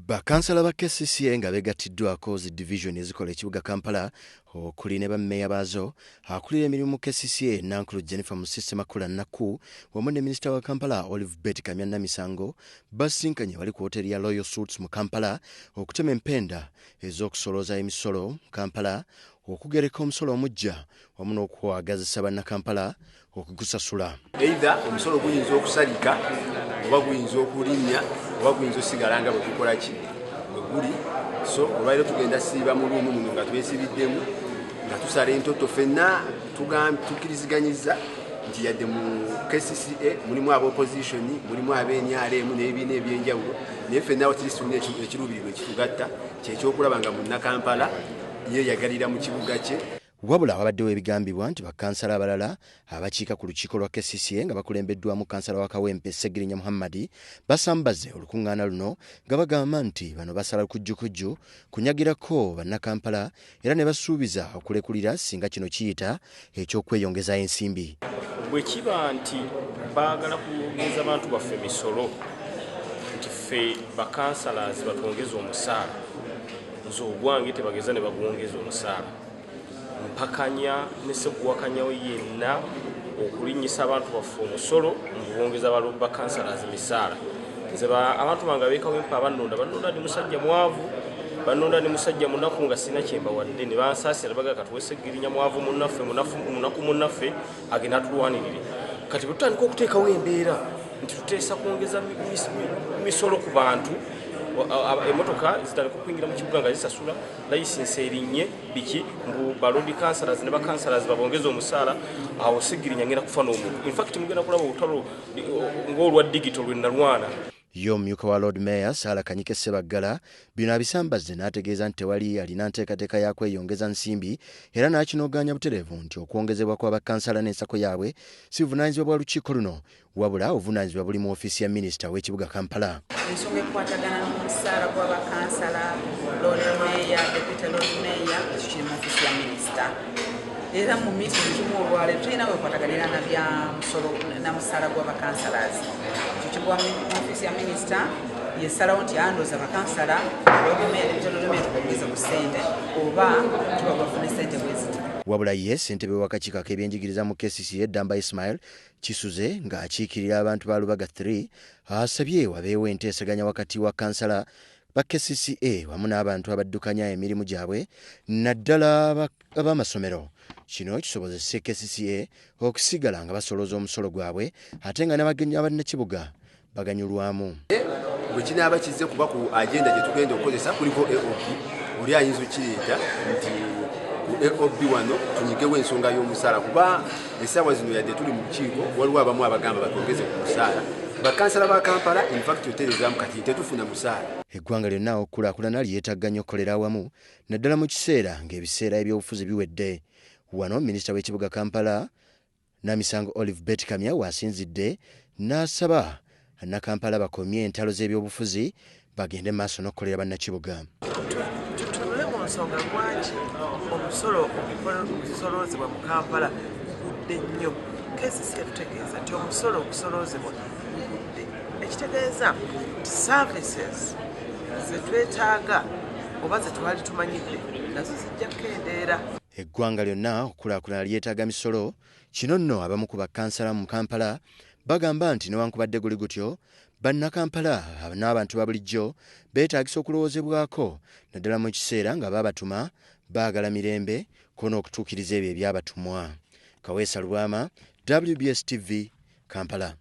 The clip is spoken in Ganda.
Bakansala ba KCCA nga beegattiddwako zi division ezikola ekibuga Kampala okuli ne bammeeya baazo, akulira emirimu mu KCCA Nankulu Jennifer Musisi Makula Nakku wamu ne minisita wa Kampala Olive Beti Kamya Namisango basisinkanye bali ku wooteeri ya Royal Suites mu Kampala okutema empenda ez'okusolooza emisolo mu Kampala, okugereka omusolo omuggya wamu n'okwagazisa Bannakampala okugusasula. Either omusolo guyinza okusalika oba guyinza okulinnya oba guyinza osigala nga bwe gukola ki bwe guli. So olwaliro tugenda siiba mu luumu muno nga twesibiddemu nga tusala entotto ffenna tukkiriziganyiza nti yadde mu KCCA mulimu aba opposition, mulimu aba NRM n'ebibiina ebyenjawulo, naye ffenna at least tulina ekiruubirirwa ekitugatta kyekyokulaba nga Munnakampala yeeyagalira mu kibuga kye. Wabula wabaddewo ebigambibwa nti bakansala abalala abakiika ku lukiiko lwa KCCA nga bakulembeddwamu kansala wa Kawempe Ssegirinya Muhammad basambaze olukuŋŋaana luno nga bagamba nti bano basala lukujjukujju kunyagirako Bannakampala era ne basuubiza okulekulira singa kino kiyita eky'okweyongeza ensimbi. Bwe kiba nti baagala kwongeza bantu baffe misolo nti ffe bakansalazi batwongeze omusaala, nze ogwange tebageza ne bagwongeza omusaala, mpakanya ne sseguwakanyawo yenna okulinnyisa abantu baffe omusolo mubongeza bakansalazi misaala. Nze abantu bange ab'e Kawempe abannonda bannonda ndi musajja mwavu, bannonda ndi musajja munaku nga sirina kyembawadde, ne bansaasira baga katuwe Ssegirinya mwavu munnaffe, munaku munnaffe agenda atulwanirire. Kati bwe tutandika okuteekawo embeera nti tuteesa kwongeza misolo ku bantu, emotoka zitandika okuyingira mu kibuga nga zisasula layisinsi erinnye biki, mbu ba lord councillors ne bakansalazi babongeza omusaala, awo Ssegirinya ngenda kufa n'omuntu. Infact mugenda kulaba olutalo ng'olwa digital lwe nalwana. Ye omumyuka wa Lord Mayor Sarah Kanyike Ssebaggala bino abisambazze n'ategeeza nti tewali alina nteekateeka ya kweyongeza nsimbi era n'akinogaanya butereevu nti okwongezebwa kwa bakansala n'ensako yaabwe si buvunaanyizibwa bwa lukiiko luno, wabula obuvunaanyizibwa buli mu ofiisi ya minisita w'ekibuga Kampala. Ensonga ekwatagana n'omusaala gw'abakansala, Lord Mayor, Deputy Lord Mayor, ekyo kiri mu ofiisi ya minisita. Era mu meeting kimu olwaleero tulina wekwataganira na bya musolo na musaala gw'abakansalazi. Ekyo kigwa mu ofiisi ya minisita, yesalawo nti andooza bakansala, Lord Mayor, Deputy Lord Mayor tubongeze ku ssente oba tuba bafune ssente bwe ziti. Wabula ye ssentebe w'akakiiko ak'ebyenjigiriza mu KCCA Ddamba Ismail Kisuze ng'akiikirira abantu ba Lubaga 3 asabye wabeewo enteeseganya wakati wa kansala ba KCCA wamu n'abantu abaddukanya emirimu gyabwe naddala ab'amasomero, kino kisobozese KCCA okusigala nga basolooza omusolo gwabwe ate nga n'abannakibuga baganyulwamu. Bwe kinaaba kizze kuba ku agenda gye tugenda okukozesa kuliko AOB, oli ayinza okireeta nti ku AOB wano tunyigewo ensonga y'omusaala, kuba essaawa zino yadde tuli mu lukiiko waliwo abamu abagamba batwongeze ku musaala. Bakansala ba Kampala infact otereezaamu kati tetufuna musaala. Eggwanga lyonna okukulaakulana lyetaaga nnyo okukolera awamu naddala mu kiseera ng'ebiseera ebyobufuzi biwedde. Wano minisita w'ekibuga Kampala Namisango Olive Beti Kamya waasinzidde n'asaba Bannakampala bakomye entalo z'ebyobufuzi bagende maaso n'okukolera bannakibuga. Tutunule mu nsonga lwaki omusolo ogusoloozebwa mu Kampala gugudde nnyo. KCC etutegeeza nti omusolo ogusoloozebwa gugudde, ekitegeeza nti services zetwetaaga oba zetwali tumanyidde nazo zijja kukendeera. Eggwanga lyonna okukulaakulana lyetaaga misolo. Kino nno abamu ku bakansala mu Kampala bagamba nti newankubadde guli gutyo, Bannakampala n'abantu ba bulijjo beetaagisa okulowoozebwako naddala mu kiseera nga baabatuma baagala mirembe ko n'okutuukiriza ebyo ebyabatumwa. Kaweesa Lubwama, WBS TV, Kampala.